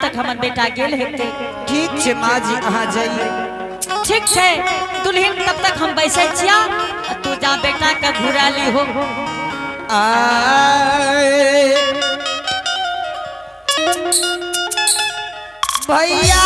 तक हमर बेटा गेल हेतै। ठीक छै माँ जी, अहाँ जाइए। ठीक छै दुल्हिन, तब तक हम बैसै छिया, आ तू जा बेटा के घुरा ली हो। आए भैया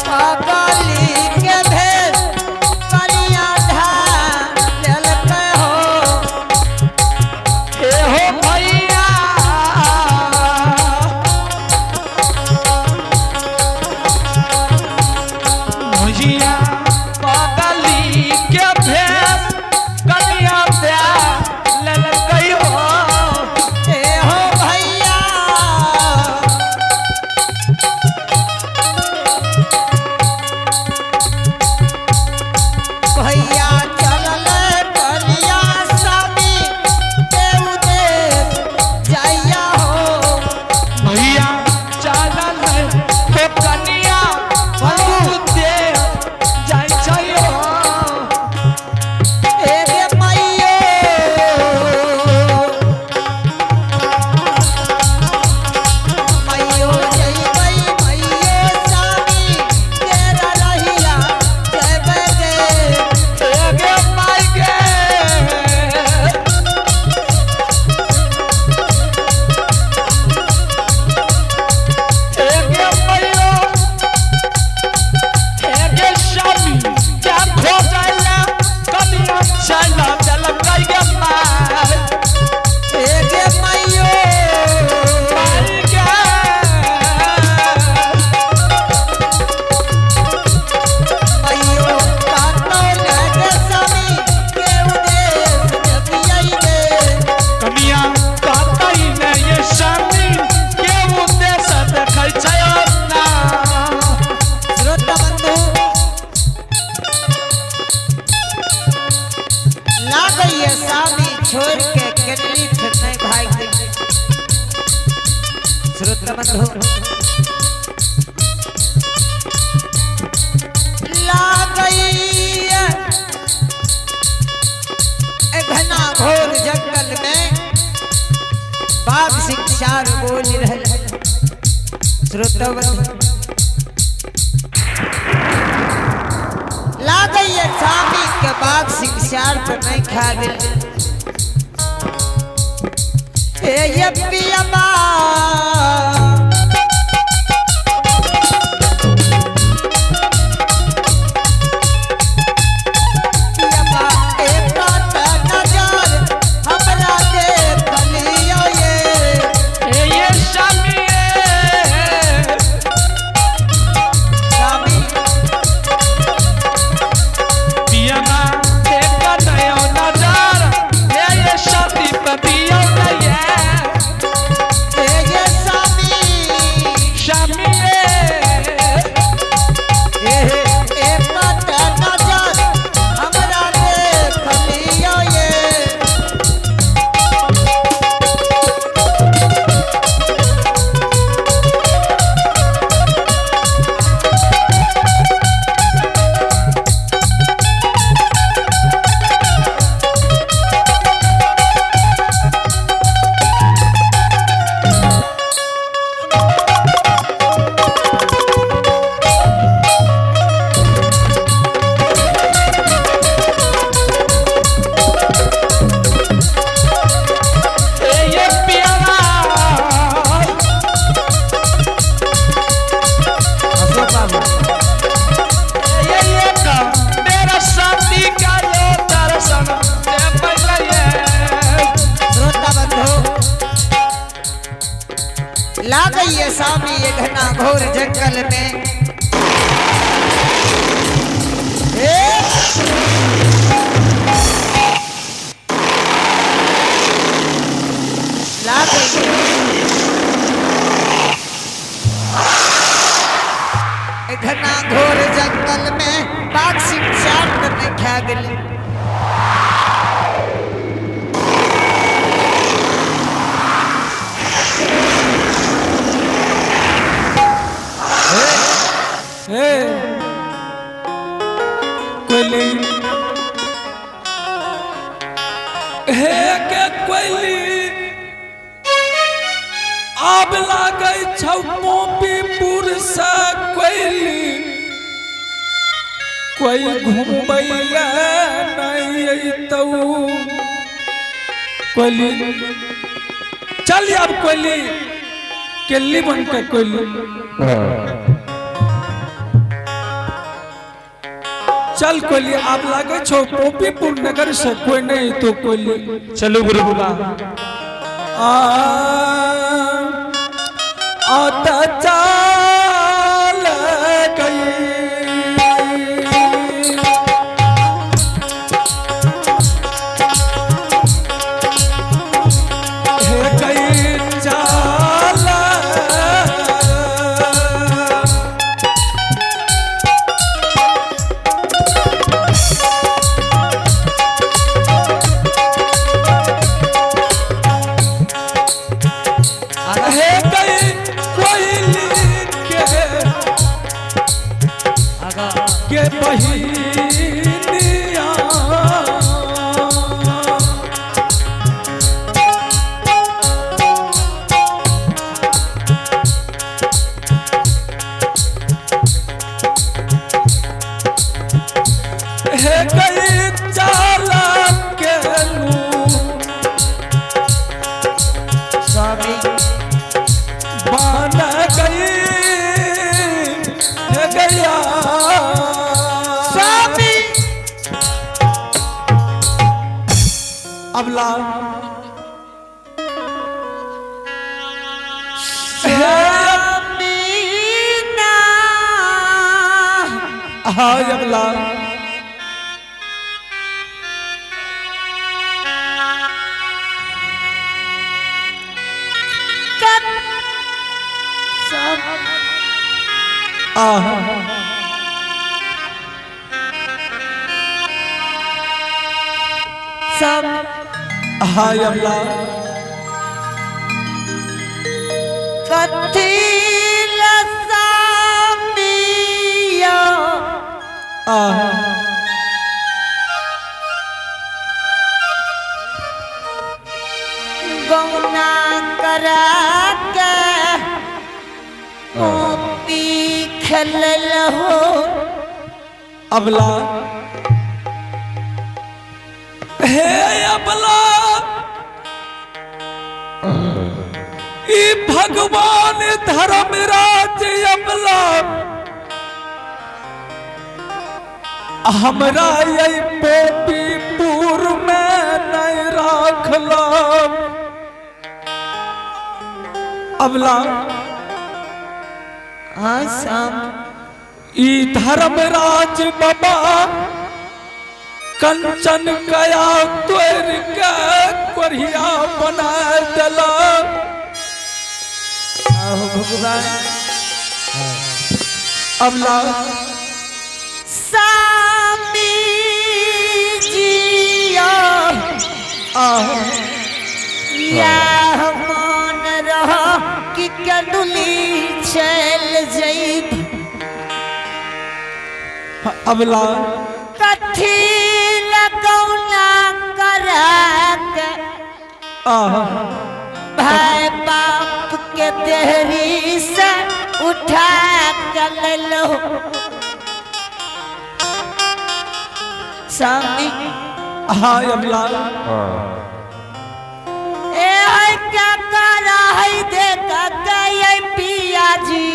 पगली के भेष करिया ढाल लेलकै हो। ए हो भैया, भैया पगली के भेष कनिया लेलकै हो। ए हो भैया, भैया चलल कनिया स्वामी देव देश जाइया हो। भैया चलल हे कनिया बहुते जाइ छै हो। ए गे मैयो, मैयो जइबै मैयो स्वामी तेरा रहिया जइबै गे। हे गे माय गे, हे गे मैयो, हे गे स्वामी क्या खोजैला कनिया चल चल गे माय। ए गे मैयो, माय गे, मैयो कातो लगे स्वामी केउ देश जबियै गे। कनिया कहतै ने ये स्वामी के उद्देश्य देखै छै ना। श्रोता बंधु, लागैये स्वामी छोड़ के केनली फिर नहीं भाग गेल। श्रोता बंधु, लागैये ए घना घोर जंगल में बाघ सिंह चार बोल रहल। श्रोता बंधु, लागैये स्वामी के बाघ सिंह चार तो नहीं खा गेल। ए ये पियबा, पियबा एक त नजर हमरा देख लियो ये। हे ये स्वामी स्वामी पियमा देख नयो नजर, हे ये शादी पतियो ये। ए ये स्वामी, स्वामी ए एक त नजर हमरा देख लियो ये। हे ये पियमा अशोक बाबू, ये ये का मेरा शादी का लो दर्शन दे पहले ये। श्रोता बंधु, लागैये स्वामी ये घना घोर जंगल में। ए लागैये ए घना घोर जंगल में बाघ सिंह चार तो नहीं खा गेल। हे कोयली, हे के कोयली, आब लागै छौ मोपीपुर से कोइली, कोई घुमबै ले नहीं अयतौ। कोइली चल आब कोइली केली बन के कोइली चल कोइली। आब लागै छौ पोपीपुर नगर से कोई नहीं तो कोइली। चलू गुरु बाबा। आ आता चाल गई हे गई चाल। हे गई कोइली आगा के बहिनिया। हे गई चाल के लू स्वामी बन गई हे गैया। स्वामी अबला स्वामी ना। हाँ अबला कत सब आहा सब हाँ अबला कथी लसामिया आहा गौना करा के कॉपी खेलल हो। अबला हे अबला, ई भगवान धर्मराज अबला हमरा ये पोपीपुर में नहीं राखल। अबला हाँ साम। ई धर्मराज बाबा कंचन कया तोड़ के कोरिया बना दिला। आहो भगवान। अबला स्वामी जिया आह या मन रह कि कदुली चल जैब। अबला कथी लगौना करा के आह भाई बाप के देहरी से उठा के लेलो स्वामी। हाँ अबला ए है क्या करा है देख गए पिया जी।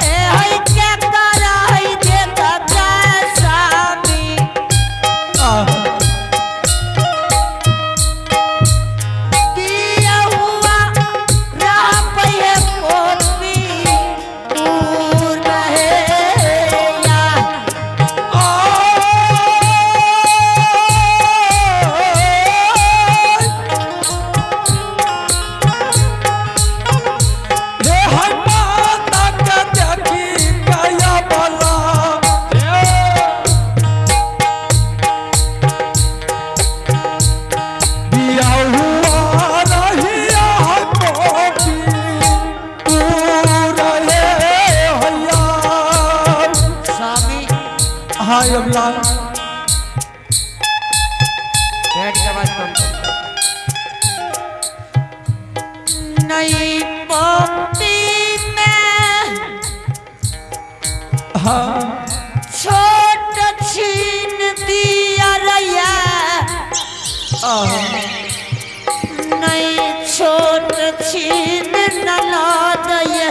ए है क्या करा है देख गए स्वामी। आह पिया हुआ राह पे कोपी दूर रहे या। आह। नहीं छोट छीन ननद ये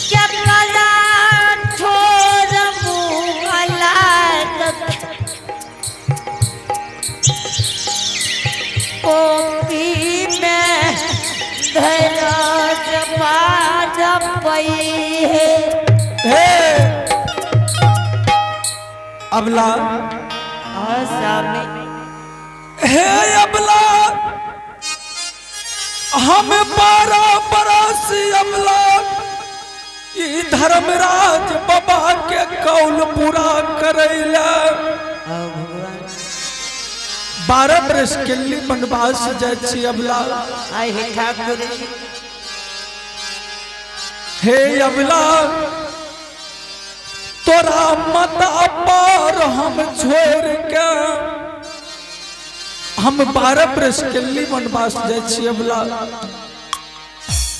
क्या कला ठोर मुँह लागत कॉपी में धैरज मान पई है। हे अबला। हाँ स्वामी। हे अबला, हम 12 बरस अबला ई धर्मराज बाबा के कौल पूरा करैला। हाँ भगवान। 12 बरस के लिए वनवास जाइ छी अबला। आए हे ठाकुर जी। हे अबला, तोरा माता पर हम छोड़ के हम 12 बरस के लिए वनवास जाइ छी अबला।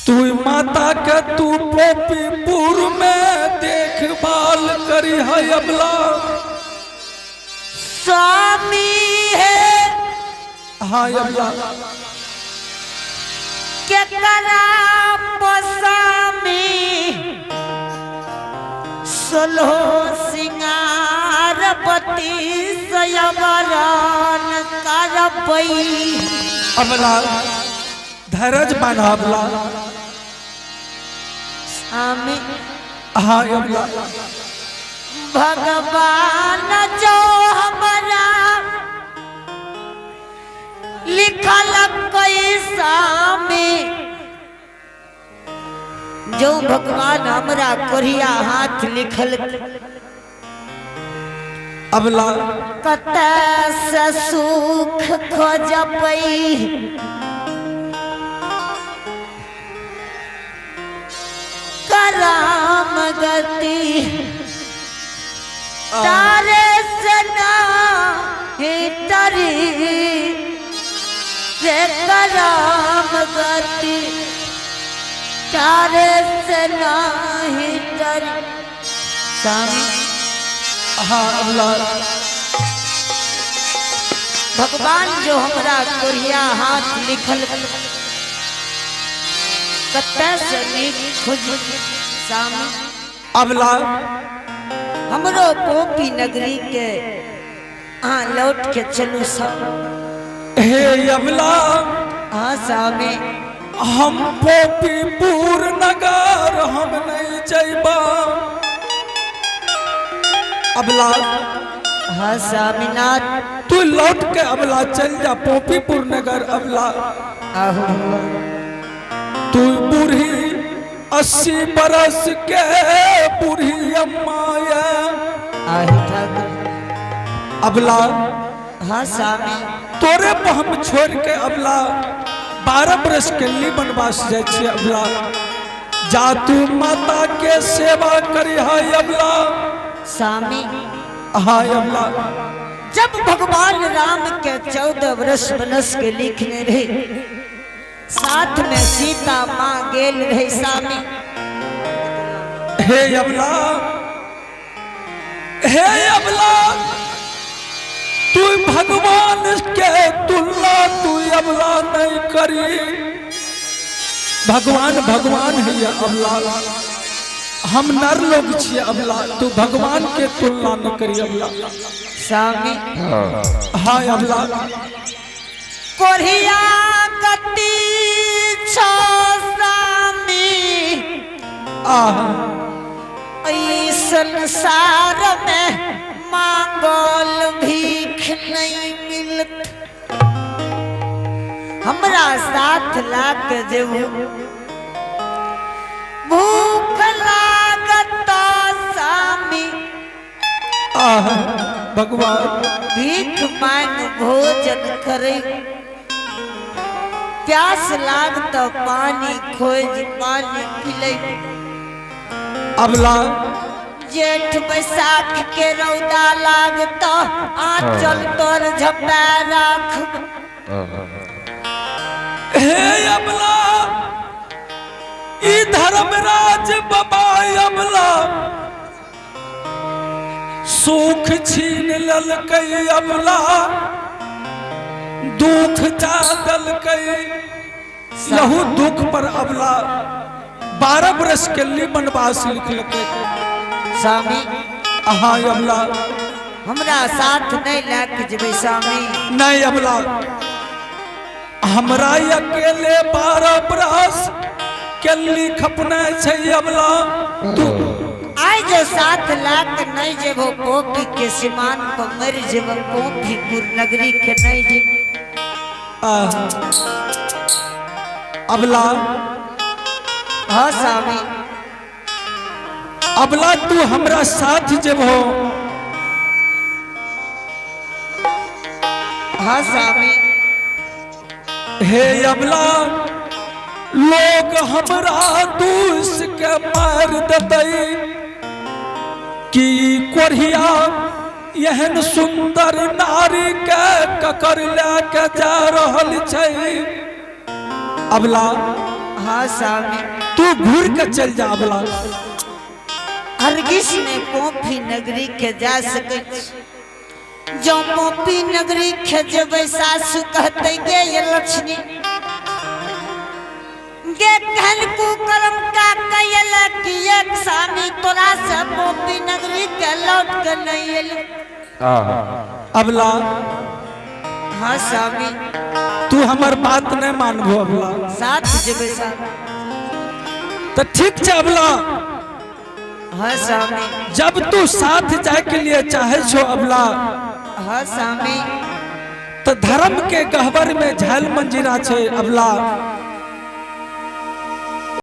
तू माता के तू पोपीपुर में देखभाल करी है अबला। स्वामी है। हाँ अबला। के करा स्वामी सोलहो सिंगार पति सयवरान कर पई। अबला, धैरज बान्ह अबला। स्वामी। हाँ अबला। भगवान जो हमारा लिखल कैसा में, जो भगवान हमरा कोरिया हाथ लिखल, अबला। कत से सुख खोजपई। कराम गति तारे सना ही तरी से कराम गति तारे सना ही तरी स्वामी। हाँ अबला। भगवान जो हमरा कोरिया हाथ लिखल, कतऽ से नीक खोज स्वामी? अबला। हमरो पोपी नगरी के अहाँ लौट के चलू सब। हे अबला। हाँ स्वामी। हम पोपीपुर नगर हम नहीं जैबा अबला। हाँ स्वामीनाथ। तू लौट के अबला चल जा पोपीपुर नगर अबला। आहो। तू बूढ़ी 80 बरस के बूढ़ी अम्मा ये। आहे ठाकुर। अबला। हाँ स्वामी। तोरे पर हम छोड़ के अबला 12 बरस के लिए वनवास जाइ छियै अबला। जा तू माता के सेवा करी है अबला। स्वामी। हाँ अबला। जब भगवान राम के 14 वर्ष बनस के लिखने रहे, साथ में सीता माँ गेल रहे स्वामी। हे अबला, हे अबला, तू भगवान के तुलना तू अबला नहीं करी। भगवान भगवान है ये अबला, हम नर लोग छियै अबला, तू भगवान के तुलना न करी अबला। स्वामी। हाँ अबला। कोरिया गति छो स्वामी। आह। ई संसार में मांगल भीख नहीं मिलत। हमरा साथ लाग जेबू, भूख लागत स्वामी। आह भगवान। भीख मांग भोजन करे, प्यास लागत पानी खोज पानी पिले। अबला। जेठ बैसाख के रौदा लागत आंचल तोर झपा राख। हे अबला, ई धर्मराज बाबा अबला, सुख छीन ललकै अबला, दुख जा दलकै। यहू दुख पर अबला 12 बरस के लिए वनवास लिखलकै। स्वामी। अहाँ अबला। हमरा साथ नहीं लए के जेबै स्वामी? नहीं अबला, हमरा अकेले 12 बरस के लिखपने छै अबला तू। आइ जो साथ लए के नहीं जेबो, पोपी के सीमान पर मर जेबो, पोपीपुर नगरी के नहीं जेबो। आह, अबला। हाँ स्वामी। अबला, तू हमरा साथ जेबहो? हाँ स्वामी। हे अबला, लोग हमरा दूस के मार देतै कि कोढ़िया एहन सुंदर नारी के ककर लए के जा रहल छै। अबला। हाँ स्वामी। तू घूर के चल जा अबला। हरगिज ने पोपी नगरी के जा सकै छी। जो पोपी नगरी के जेबै, सासू कहते, गे ये लक्ष्मी गे, कहन कुकर्म का कैल कि एक स्वामी तोरा से पोपी नगरी के लौट के नहीं एल। अबला। हाँ स्वामी। तू हमर बात नहीं मानबो अबला? साथ जेबै स्वामी। तो ठीक छै अबला। हाँ स्वामी। जब तू साथ जाए के लिए चाहे छो अबला, हाँ स्वामी। तो धर्म के गहबर में झाल मंजीरा छै अबला।